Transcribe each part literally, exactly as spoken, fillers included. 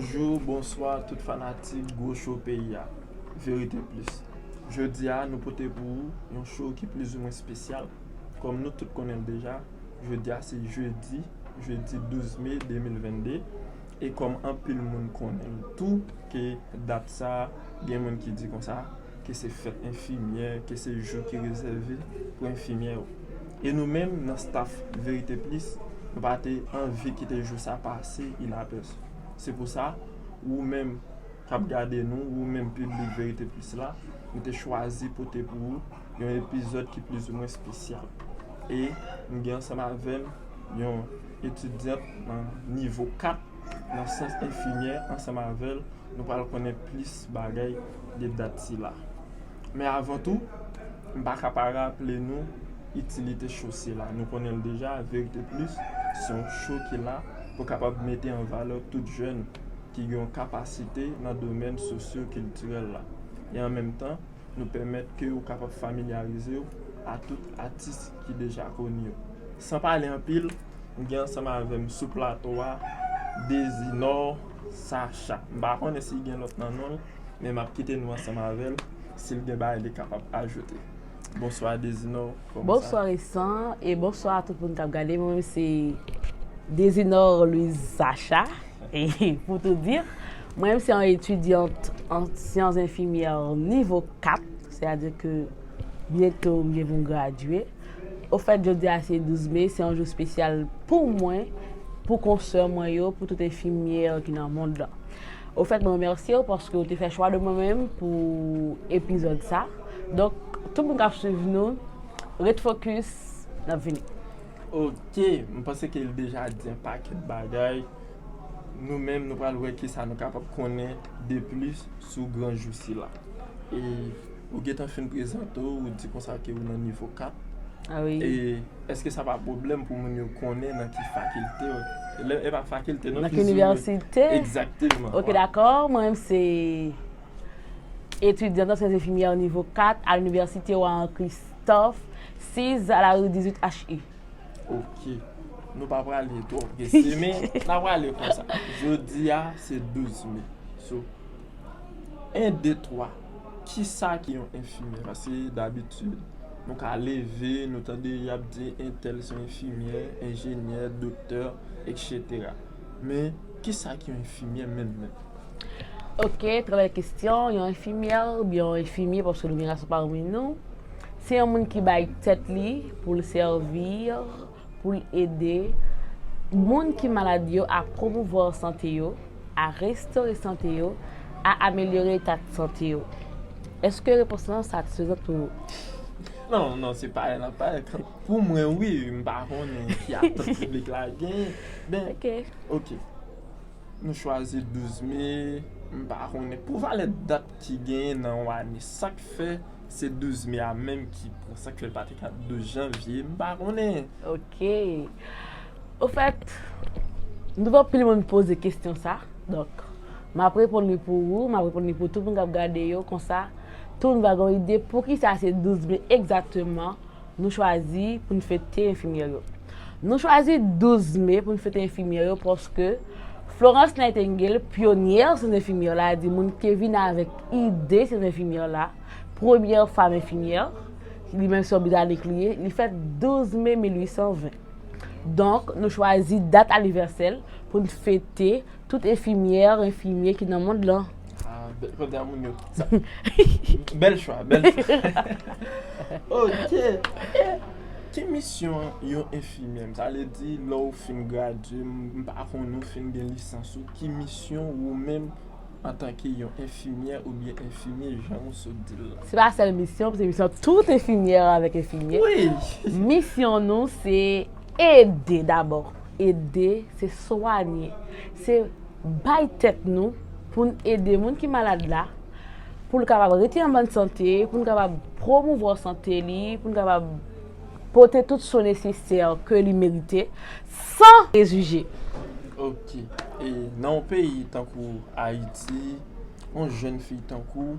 Bonjou, bonswa tout fanatik gwo show peyi a, Verite Plis. Jodi a, nou pote pou ou yon show ki plizoumwen espesyal. Kòm nou tout konnen l deja, jodi a se jedi, jedi douz me de mil vennde, e kòm anpil moun konnen l tou, ke dat sa, gen moun ki di konsa, ke se fèt enfimyè, ke se jou ki rezève pou enfimyè yo. E nou menm, nan staff Verite Plis, nou pa te anvi kite jou sa pase inapèsi. Se pou sa, ou menm k ap gade nou, ou menm piblik Verite Plis la, nou te chwazi pote pou ou yon epizòd ki plizoumwen espesyal. E m gen ansanm avè m yon etidyant nan nivo kat nan syans enfimyè. Ansanm avè l, nou pral konnen plis bagay de dat sila. Men avan tou, m pa ka pa raple nou itilite show sila. Nou konnen l deja, Verite Plis se yon show ki la pou kapab mete an valè tout jèn ki gen yon kapasite nan domèn sosyo-kiltirèl la. E an menm tan, nou pèmèt ke ou kapab familyarize w a tout atis ki deja koni yo. San pale anpil, m gen ansanm avè m sou plato a Dezinor Sacha. M pa konnen si gen lòt nan non l, men m ap kite nou ansanm avè l, si l gen bagay li kapab ajoute. Bonswa Dezinor, kòman sa? Bonswa Resan, e bonswa a tout moun k ap gade. Mwen menm se Dezinor Louise Sacha, e pou tou dir, mwen menm se yon etidyant an syans enfimyè nivo kat, sètadi ke byento m gen pou m gradye. Ofèt, jodi a se douz me, se yon jou espesyal pou mwen, pou konsè mwen yo, pou tout enfimyè ki nan mond lan. Ofèt, mwen remèsye w paske w te fè chwa de mwen menm pou epizòd sa. Donk, tout moun k ap swiv nou, ret fokis, n ap vini. Ok, m panse ke l deja di yon pakèt bagay. Nou menm, nou pral wè kisa nou kapab konnen de plis sou gran jou sila. E ou gentan fin prezante w, ou di konsa ke ou nan nivo kat. Ah wi. E èske sa pa pwoblèm pou moun yo konnen nan ki fakilte w? Lè, e pa fakilte, non, nan ki inivèsite? Egzakteman. Ok, dakò. Mwen menm se etidyant an syans enfimyè nivo kat a linivèsite Rohan Christophe, sis a la rue dix-huit H I. Ok. Nou pa prale twò prese, men n a prale konsa. Jodi a, se douz me. So, en, de, twa. Kisa ki yon enfimyè? Paske dabitid, nou ka leve, nou tande y ap di entèl se yon enfimyè, enjenyè, doktè, etsetera. Men, kisa ki yon enfimyè menm menm? Ok, trè bèl kesyon. Yon enfimyè oubyen yon enfimye, paske nou gen gason pami nou, se yon moun ki bay tèt li pou l sèvi, pou l ede moun ki malad yo a pwomouvwa sante yo, a restore sante yo, a amelyore eta sante yo. Èske repons lan satisfezan pou ou? Non, non, se pa l ap parèt. Pou mwen, wi, m pa konnen ki atant piblik la genyen. Ben, ok. Nou chwazi douz me, m pa konnen. Pou valè dat ki genyen nan yon ane, sa k fè se douz me a menm ki pran, sa k fè l pa te ka douz janvye, m pa konnen. Ok. Ofèt, m twouve anpil moun poze kesyon sa. Donk, m ap reponn li pou ou, m ap reponn li pou tout moun k ap gade yo, konsa, tout moun va gen yon ide poukisa se douz me egzakteman nou chwazi pou n fete enfimyè yo. Nou chwazi douz me pou n fete enfimyè yo paske Florence Nightingale, pyonyè syans enfimyè la, di moun ki vin avèk ide syans enfimyè la, premyè fanm enfimyè, li menm se yon Britanik li ye, li fèt douz me mil uit san ven. Donk, nou chwazi dat anivèsè l pou n fete tout enfimyè, enfimye ki nan mond lan. Ah, bèl, kote a moun yo. Sa, bèl chwa, bèl chwa. Ok. E ki misyon yon enfimyè? Sa vle di, lè w fin gradye, m, m pa konnen, ou fin gen lisans ou, ki misyon ou menm antanke yon enfimyè oubyen enfimye, jan ou sot di l la? Se pa sèl misyon, se misyon tout enfimyè avèk enfimye. Wi. Misyon nou, se ede dabò. Ede, se swanye. Se bay tèt nou pou n ede moun ki malad la, pou l kapab rete an bòn sante, pou n kapab pwomouvwa sante li, pou n kapab pote tout swen nesesè ke li merite, san prejije. Ok. E nan yon peyi tankou Ayiti, yon jèn fi tankou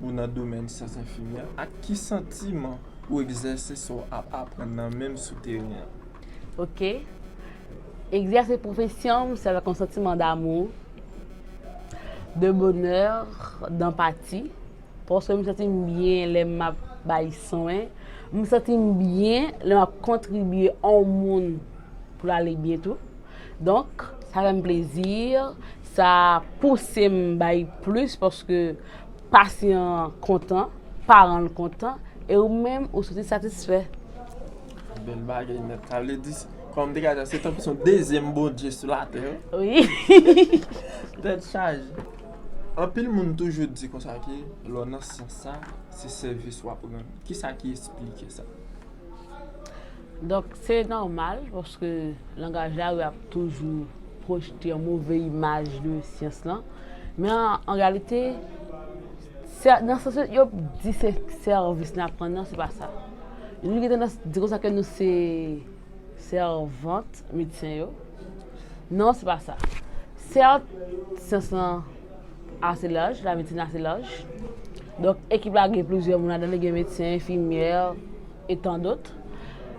ou nan domèn syans enfimyè, ak ki santiman ou egzèse sa w ap aprann nan menm sou teren an? Ok. Egzèse pwofesyon m, se avèk yon santiman damou. de bonè, d'anpati, paske m santi m byen lè m ap bay swen, m santi m byen lè m ap kontribye a yon moun pou l ale byen tou. Donk, sa fè m plezi, sa pouse m bay plis paske pasyan an kontan, paran l kontan, e ou menm ou soti satisfè. Bèl bagay nèt. Sa vle di, kòm m te ka di, se tankou se yon dezyèm Bondye sou latè. Wi. Tèt chaje. Anpil moun toujou di konsa ke lè w nan syans sa, se sèvis w ap rann. Kisa ki esplike sa? Donk, se nòmal, paske langaj la, wi, ap toujou pwojte yon move imaj de syans lan. Men an, an reyalite, nan sans yo di se sèvis n ap rann nan, se pa sa. Nou gen tandans di konsa ke nou se sèvant medsen yo. Non, se pa sa. Sèt, syans lan ase laj, lamedsin ase laj. Donk, ekip la gen plizyè moun ladan l, gen medsen, enfimyè, e tan dòt.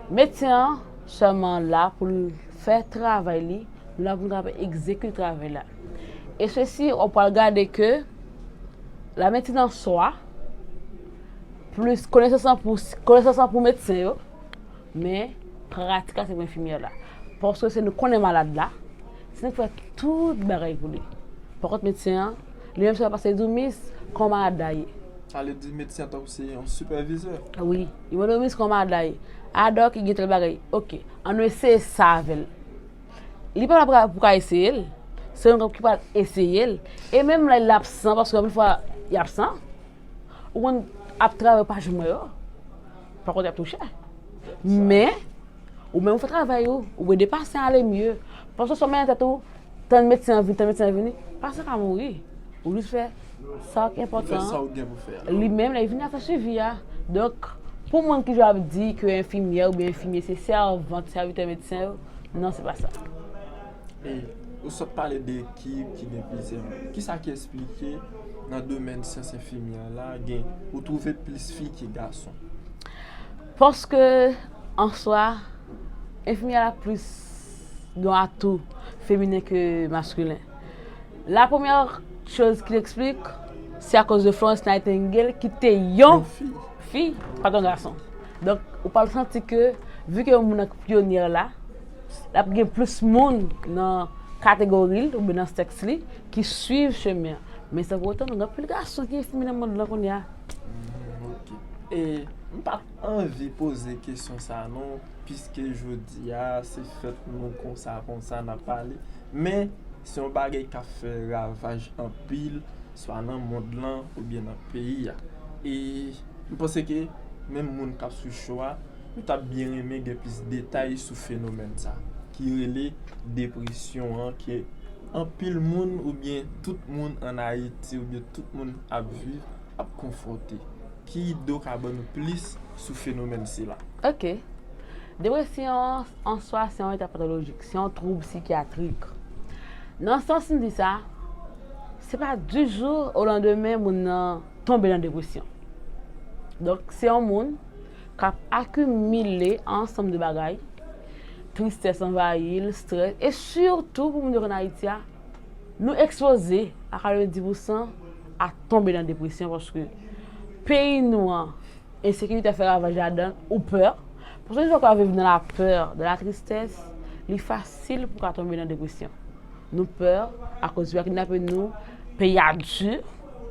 Medsen an sèlman la pou l fè travay li, nou la pou nou kapab egzekite travay la. E sesi, ou pral gade ke lamedsin an swa, plis konesans an pou, konesans an pou medsen yo, men pratik la se pou enfimyè la. Paske se nou konnen malad la, se nou k fè tout bagay pou li. Pakont medsen an, li menm se pa pase li di w, Miss, kòman malad la ye? Sa vle di medsen an tankou se yon sipèvizè? Wi, li mande w, Miss, kòman malad la ye? A, dòk, li gen tèl bagay. Oke, ann nou eseye sa avè l. Li pa la pou ka eseye l, se yon ki pral eseye l. E menm lè l absan, paske anpil fwa, li absan. Ou konn ap travay ou pa janm wè yo. Pakont y ap touche. Men, ou menm ou fè travay ou, ou ede pasyan ale mye. Paske si w mennen tèt ou, tann medsen an vini, tann medsen an vini, pasyan ka mouri. Ou jis fè sa ki enpòtan. Li menm, lè l vini, l ap fè swivi a. Donk, pou moun ki ap di ke enfimyè oubyen enfimye se sèvant, sèvitè medsen yo, non, se pa sa. E ou sot pale de ekip ki gen plizyè moun. Kisa ki esplike nan domèn syans enfimyè la gen ou twouve plis fi ke gason? Paske an swa, enfimyè la plis gen atou feminen ke maskilen. La premyè choz ki l eksplik, se akoz de Florence Nightingale ki te yon fi, pa t yon gason. Donk, ou pral santi ke, vi ke yon moun nan pyonyè la, l ap gen plis moun nan kategori l oubyen nan sèks li ki swiv chemen an. Men san pou otan, nou gen anpil gason ki enfimye nan mond lan kounye a. Ok. E m pa t anvi poze kesyon sa non, piske jodi a se fèt nou konsa konsa n ap pale. Men se yon bagay k ap fè ravaj anpil, swa nan mond lan oubyen nan peyi a. E m panse ke menm moun k ap swiv show a, yo t ap byen renmen gen plis detay sou fenomèn sa ki rele depresyon an, ke anpil moun oubyen tout moun ann Ayiti oubyen tout moun ap viv, ap konfwonte. Ki ide w ka ban nou plis sou fenomèn sila? Ok. Depresyon an swa se yon eta patolojik, se yon twoub sikyatrik. Nan sans m di sa, se pa di jou o landemen moun nan tonbe nan depresyon. Donk, se yon moun k ap akimile ansanm de bagay, tristès anvayi l, strès, e sitou pou moun yo k ann Ayiti a, nou ekspoze a katrevenndis pousan a tonbe nan depresyon paske peyi nou an, ensekirite ap fè ravaj ladan l, ou pè. Paske yon fwa w ap viv nan lapè, nan latristès, li fasil pou w ka tonbe nan depresyon. Nou pè akoz yo ap kidnape nou, peyi a di,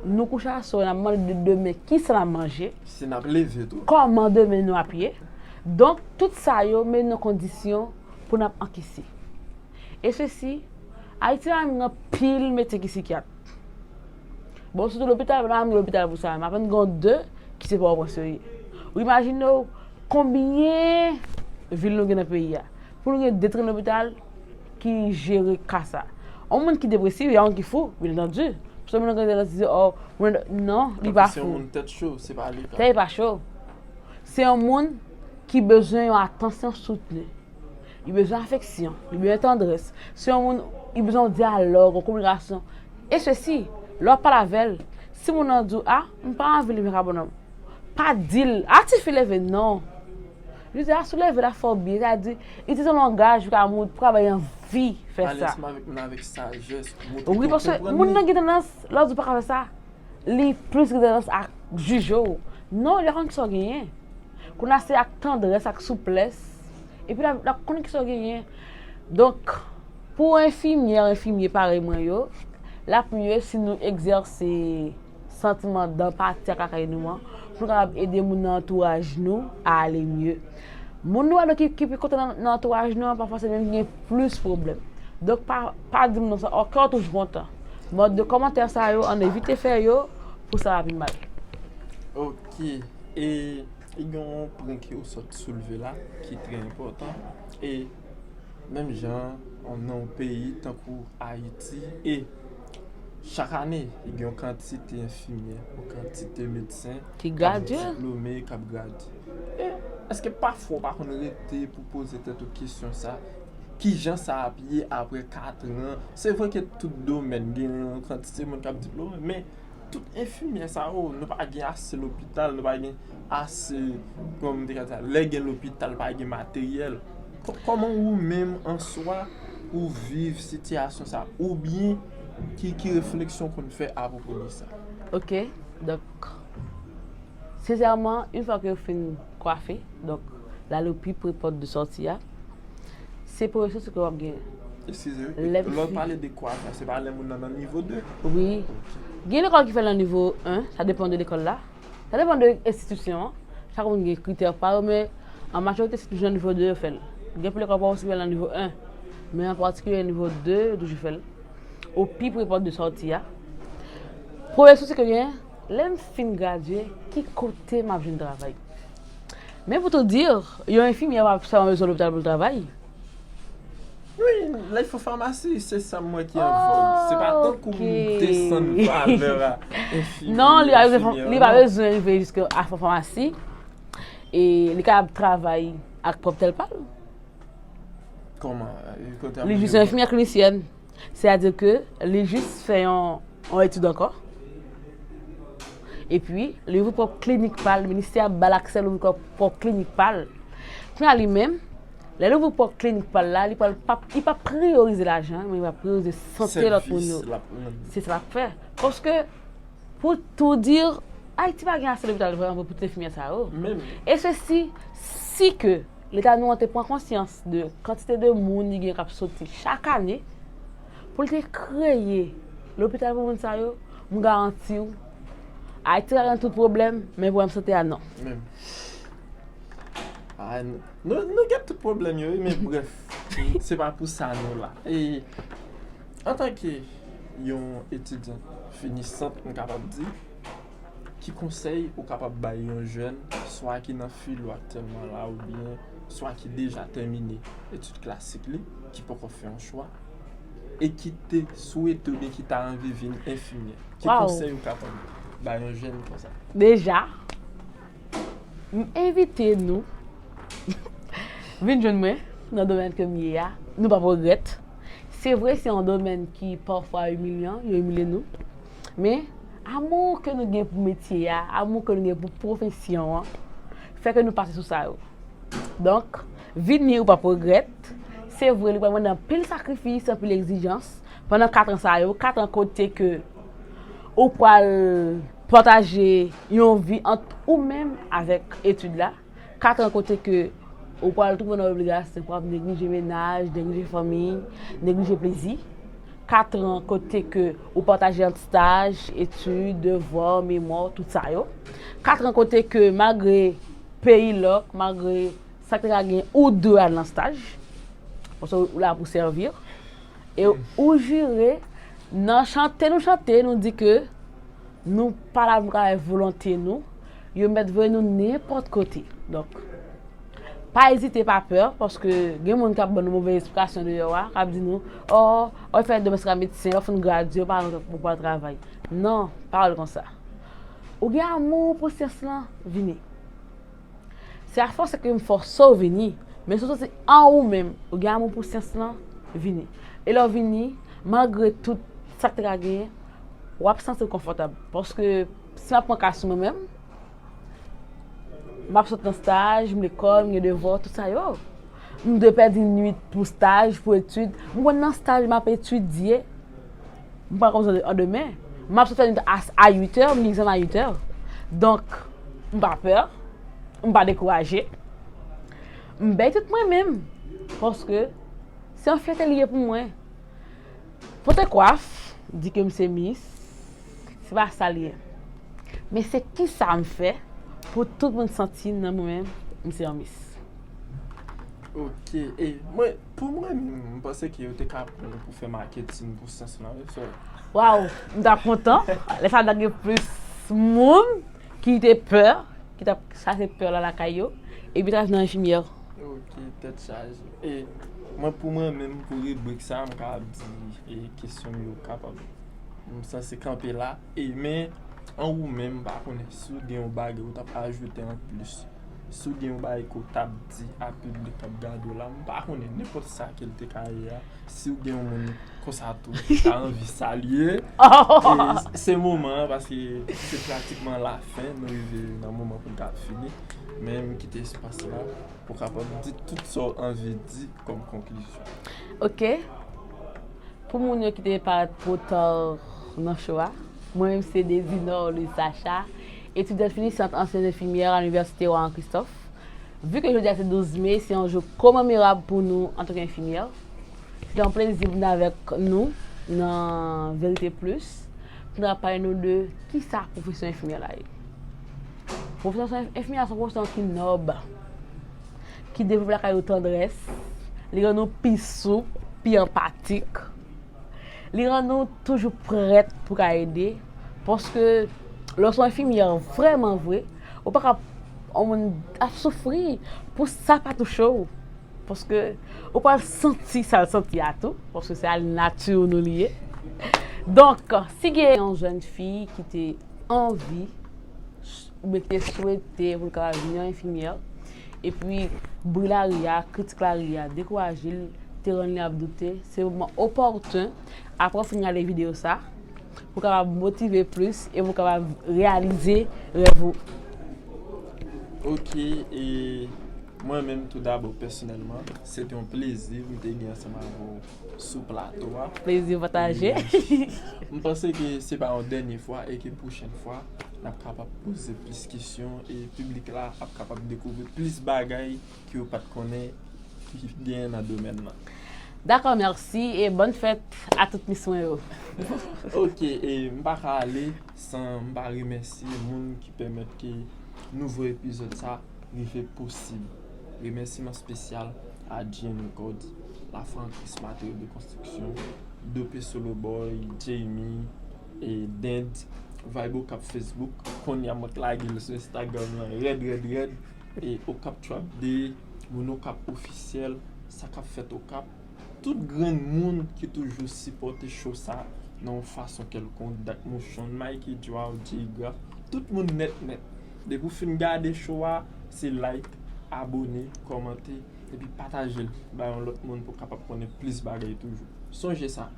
nou kouche aswè, n ap mande de demen kisa n ap manje, si n ap leve tou, kòman demen nou ap ye. Donk, tout sa yo mennen nou nan kondisyon pou n ap ankesye. E sesi, Ayiti la menm gen anpil medsen ki sikyat. Bon, sitou lopital, m pa menm gen lopital pou sa, men apann gen de ki se Pòtoprens yo ye. Ou imajine w konbyen vil nou gen nan peyi a. Pou nou gen de tren lopital ki jere ka sa. Yon moun ki depresif, yon moun ki fou, byen antandi. Paske moun nan gen tandans di, oh, moun nan, non, li pa fou. Se yon moun tèt cho, se pa li. Tèt li pa cho. Se yon moun ki bezwen yon atansyon soutni. Li bezwen afeksyon, li bezwen tandrès. Se yon moun, li bezwen yon dyalòg, yon kominikasyon. E sesi, lè w ap pale avè l, si moun nan di w, a, m pa anvi li men ka bonnonm. Pa di l, a tifi leve, non. Li di a souleve la fòbi, sa di, itilize yon langaj pou ka moun pou ka bay anvi fè sa. Alèz avèk moun avèk sajès. Wi, paske moun nan gen tandans, lè w di w pa ka fè sa, li plis gen tandans a jije w. Non, li pa konn kisa w genyen. Kounye a se ak tandrès, ak souplès, epi l ap konn kisa w genyen. Donk, pou enfimyè, enfimye parèy mwen yo, l ap mye si nou egzèse santiman danpati ak lakay nou an, pou nou kapab ede moun nan antouraj nou a ale mye. Moun nou wè ki, ki pi kontan nan, nan antouraj nou an, pafwa se menm ki gen plis pwoblèm. Donk, pa, pa di m non sa, ok, w toujou kontan. Mòd de kòmantè sa yo, ann evite fè yo, pou sa pa pi mal. Ok. E, e gen yon pwen ke ou sot soulve la, ki trè enpòtan. E, menm jan, nan yon peyi tankou Ayiti, e chak ane, gen yon kantite enfimyè, yon kantite medsen ki gradye, diplome, k ap gradye. E èske pafwa ou pa konn rete pou poze tèt ou kesyon sa? Kijan sa ap ye apre katran? Se vre ke tout domèn gen yon kantite moun k ap diplome, men tout enfimyè sa yo, nou pa gen ase lopital, nou pa gen ase, kòm m te ka di, lè gen lopital, pa gen materyèl. Kòman ou menm an swa, ou viv sitiyasyon sa, oubyen ki, ki refleksyon ou konn fè apwopo de sa? Ok, donk, sensèman, yon fwa ke yo fin kwafe, donk, l al pi pre pòt de sòti a, se premye sou ke w ap gen. Eskize, lè w pale de kwafe, se pa lè moun nan nan nivo de? Wi. Gen lekòl ki fè l nan nivo en, sa depann de lekòl la. Sa depann de enstitisyon an. Chak moun gen kritè pa yo, men an majorite se toujou nan nivo de yo fè l. Gen pil lekòl pa osi fè l nan nivo en. Men an patikilye nivo de, yo toujou fè l. Ou pi pre pòt de sòti a. Premye sousi ke gen, lè m fin gradye, ki kote m ap jwenn travay? Men pou tou di, yon enfimyè pa sèlman bezwen lopital pou l travay. Wi, lè fò famasi, se sa m wè ki an vòg. Se pa tankou m desann valè a enfimyè. Non, li pa bezwen, li pa bezwen rive jiske a fò famasi. E li kapab travay ak pwòp tèl pa l. Kòman? Li jis yon enfimyè klinisyèn. Sètadi ke li jis fè yon, yon etid ankò. Epi, li ouvri pwòp klinik pa l, ministè a ba l aksè l ouvri pwòp klinik pa l. Kounye a li menm, lè l ouvri pwòp klinik pa l la, li pral pa, li pa priyorize lajan, men li va priyorize sante lòt moun yo. Se sa l ap fè. Paske, pou tou di, Ayiti pa gen ase lopital vrèman pou tout enfimyè sa yo. E se si, si ke Leta nou an te pran konsyans de kantite de moun li gen k ap soti chak ane, pou l te kreye lopital pou moun sa yo, m garanti w, Ayiti ka gen tout pwoblèm, men pwoblèm sante a non. Menm. Ah, nou, nou gen tout pwoblèm yo, wi, men brèf, se pa pou sa nou la. E, antanke yon etidyan finisant, m kapab di, ki konsèy ou kapab bay yon jèn, swa ki nan filo aktyèlman la, oubyen swa ki deja tèmine etid klasik li, ki poko fè yon chwa, e ki te swete oubyen ki ta anvi vin enfimyè? Ki konsèy ou kapab bay yon jèn konsa? Deja, m envite nou vin jwenn mwen nan domèn ke m ye a. Nou p ap regrèt. Se vre, se yon domèn ki pafwa imilyan, yo imilye nou. Men, amou ke nou gen pou metye a, amou ke nou gen pou pwofesyon an, fè ke nou pase sou sa yo. Donk, vini, ou p ap regrèt. Se vre, li pral mande anpil sakrifis, anpil egzijans. Pandan kat an sa yo, kat an kote ke ou pral pataje yon vi ant ou menm avèk etid la. Kat an kote ke ou pral twouve w nan obligasyon pou ap neglije mennaj, neglije fanmi, neglije plezi. Kat an kote ke ou pataje ant staj, etid, devwa, memwa, tout sa yo. Kat an kote ke malgre peyi lòk, malgre sa k te ka gen, ou dwe al nan staj. Paske ou la pou sèvi. E ou jire, nan chante nou chante, nou di ke nou pa la pou travay volonte nou, yo mèt voye nou nenpòt kote. Donk, pa ezite, pa pè, paske gen moun k ap ban nou move esplikasyon deyò a, k ap di nou, o, w ap fè domèstik a medsen, w ap fin gradye, w pa ou pral travay. Non, pa wè l konsa. Ou gen amou pou syans lan, vini. Se a fòs ke m fòse w vini, men si w santi an ou menm, ou gen amou pou syans lan, vini. E lè w vini, malgre tout sa k te ka genyen, w ap santi w konfòtab. Paske si m ap pran ka sou mwen menm, M ap sot nan staj, m lekòl, m gen devwa, tout sa yo. M dwe pèdi nwit pou staj, pou etid. M konn nan staj, m ap etidye. M pa kòmanse an demen. M ap sot fè nwit a, a uit è, m gen egzanmen a uit è. Donk, m pa pè, m pa dekouraje. M bay tout mwen menm. Paske se yon fyète li ye pou mwen. Pote kwaf, di ke m se mis, se pa sa l ye. Men se kisa m fè pou tout moun santi nan mwen menm, m se yon mis. Ok, e mwen, pou mwen menm, m panse ke yo te ka pran w pou fè maketin pou Sans Maraîchal. Waw, m ta kontan. Lè sa a t ap gen plis moun ki te pè, ki t ap chase pè la lakay yo, epi t ap vin enfimyè. Ok, tèt chaje. E mwen, pou mwen menm, pou ribrik sa, m ka di, e kesyon m yo kapab, m sanse kanpe la. E men, an ou menm, m pa konnen si w gen yon bagay ou t ap ajoute anplis, si w gen yon bagay ke w t ap di a piblik k ap gade w la, m pa konnen, nenpòt sa ke l te ka ye a, si w gen yon moun konsa tou ki ta anvi salye, e se moman an, paske se pratikman lafen, nou rive nan moman pou n ta fini, men m kite espas la pou w kapab di tout sa w anvi di kòm konklisyon. Ok. Pou moun yo ki te parèt twò ta nan show a, mwen menm se Desinor Louis Sacha, etidyan fini sant ansyen enfimyè a Linivèsite Wa Jean Christophe. Vi ke jodi a se douz me, se yon jou komemerab pou nou antanke enfimyè. Se yon plezi pou vin avèk nou nan Verite Plus, pou n ap pale nou de kisa pwofesyon enfimyè la ye. Pwofesyon enfimyè a se yon pwofesyon ki nòb, ki devlope lakay ou tandrès, li rann ou pi soup, pi anpatik, li rann ou toujou prèt pou ka ede, paske lè w se yon enfimyè vrèman vre, ou pa ka yon moun ap soufri pou sa pa touche w, paske ou pral santi sa l santi a tou, paske se a nati nou li ye. Donk, si gen yon jèn fi ki te anvi oubyen ki te swete pou l kapab vin yon enfimyè, epi bri lari a, kritik lari a dekouraje l, te rann li ap doute, se moman opòten, apre w fin gade videyo sa, pou w kapab motive plis e pou w kapab reyalize rèv ou. Ok, e mwen menm, tou dabò, pèsonèlman, se te yon plezi pou m te gen ansanm avè w sou plato a. Plezi pataje. M panse ke se pa yon dènye fwa e ke pwochèn fwa, n ap kapab poze plis kesyon e piblik la ap kapab dekouvri plis bagay ke yo pa t konnen ki genyen nan domèn nan. Dakò, mèsi e bòn fèt a tout mis mwen yo. Ok, e m pa ka ale san m pa remèsye moun ki pèmèt ke nouvo epizòd sa rive posib. Remèsiman espesyal a G N Records, La Francrise Matériaux de Construction, Dope Solo Boy, Jamie, e Dend, Vibe Okap Facebook. Kounye a mwen k lage l sou Instagram lan rèd, rèd, rèd. E Okap Trap Day, moun Okap ofisyèl, sa k ap fèt Okap. Tout grenn moun ki toujou sipòte show sa nan yon fason kèlkonk, Dak Mouchon, Mikey Joao, Jay Graff, tout moun nèt nèt. Depi w fin gade show a, se like, abòne, kòmante, epi pataje l bay yon lòt moun pou kapab konnen plis bagay toujou. Sonje sa,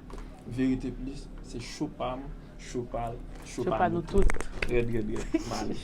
Verite Plus, se show pa m, show pa l, show pa nou tout. Rèd, rèd, rèd. M ale.